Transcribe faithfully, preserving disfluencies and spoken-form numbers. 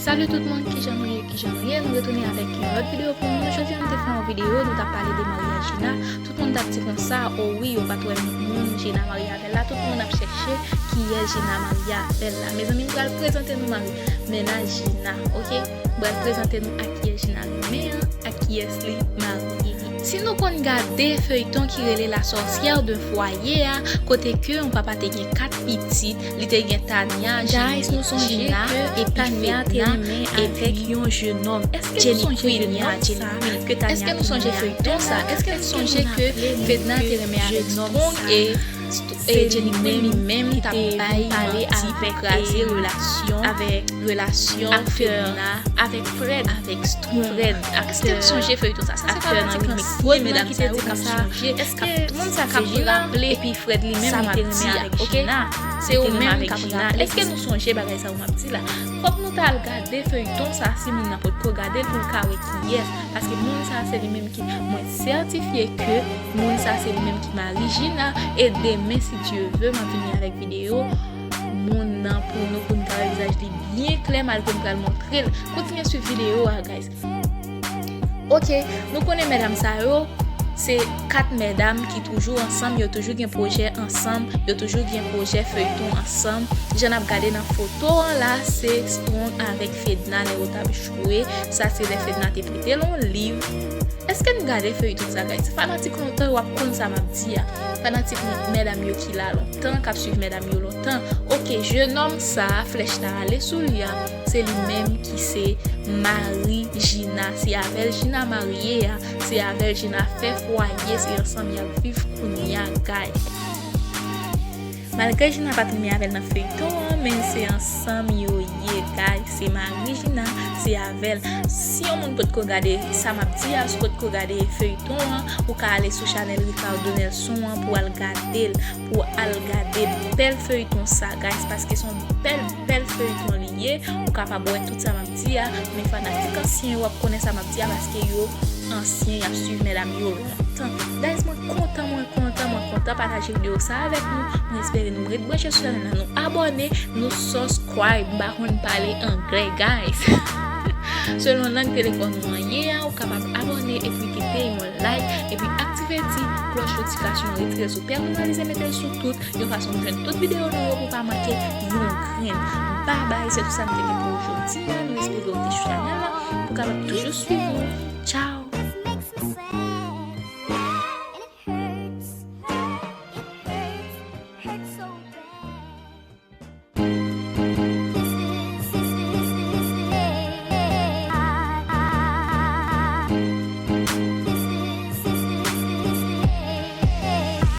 Salut tout moun, kijan nou ye, kijan nou ye? Nou retounen avèk yon lòt videyo pou nou. Jodi a nou te fè yon videyo, nou t ap pale de maryaj Gina. Tout moun t ap di konsa, o wi, yo pa t wè moun Gina marye avè l la, tout moun ap chèche kiyès Gina marye avè l la. Mezanmi, m pral prezante nou mari, mennaj Gina, oke? M pral prezante nou a kiyès Gina renmen an, a kiyès li marye. Si nou konn gade feyton ki rele La Sorcière d'un Foyer a, kote ke yon papa te gen kat pitit, li te gen Tania, Guys, nou sonje ke Tania te renmen avèk yon jenòm. Èske nou sonje jenòm sa? Èske nou sonje feyton sa? Èske nou sonje ke Fedna te renmen avèk Strong e e Jenny Queen li menm ki t ap bay manti pou kraze relasyon avèk relasyon Fedna avèk Fred, avèk Fred, aktè. Èske nou sonje feyton sa? Sa se fanatik ansyen medam sa yo k ap sonje, k ap sonje Gina, epi Fred li menm li te renmen avèk Gina, se yo menm k ap raple. Èske nou sonje bagay sa yo m ap di la? Fòk nou t al gade feyton sa si moun nan potko gade l pou l ka wè kiyès. Paske moun sa se li menm ki, mwen sètifye ke moun sa se li menm ki mari Gina. E demen, si Dye ve, m ap vini avèk videyo moun nan pou nou, pou n ka wè vizaj li byen klè, malgre m pral montre l. Kontinye swiv videyo a, guys. Oke, nou konnen medam sa yo, se kat medam ki toujou ansanm, yo toujou gen pwojè ansanm, yo toujou gen pwojè feyton ansanm. Jan n ap gade nan foto an la, se Strong avèk Fedna lè yo t ap jwe. Sa se lè Fedna te prete l yon liv. Èske n gade feyton sa, guys? Fanatik lontan yo ap konn sa m ap di a. Fanatik medam yo ki la lontan, k ap swiv medam yo lontan. Oke, jenòm sa, flèch la ale sou li a, se li menm ki se mari Gina. Se avè l Gina marye a, se avè l Gina fè fwaye, se ansanm y ap viv kounye a, guys. Malgre Gina pa t renmen avè l nan feyton an, men se ansanm yo ye, guys. Se mari Gina, se avè l. Si yon moun potko gade sa m ap di a, si w potko gade feyton an, ou ka ale sou chanèl Ricardo Nelson an pou al gade l, pou al gade bèl feyton sa, guys, paske se yon bèl, bèl feyton li ye. Ou kapab wè tout sa m ap di a, men fanatik ansyen yo ap konnen sa m ap di a, paske yo ansyen, y ap swiv medam yo lontan. Guys, mwen kontan, mwen kontan, mwen kontan pataje videyo sa avèk nou. Mwen espere nou ret branche sou chanèl la, nou abòne, nou subscribe. M pa konn pale anglè, guys. Selon lang telefòn ou an ye a, ou kapab abòne epi kite yon like, epi aktive ti klòch notifikasyon an, retire l sou pèsonalize, mete l sou tout, yon fason pou jwenn tout videyo nou yo pou pa manke yon grenn. Babay, se tout sa m te gen pou ou jodi a. Nou espere w te sou chanèl la pou kapab toujou swiv nou. Tchao!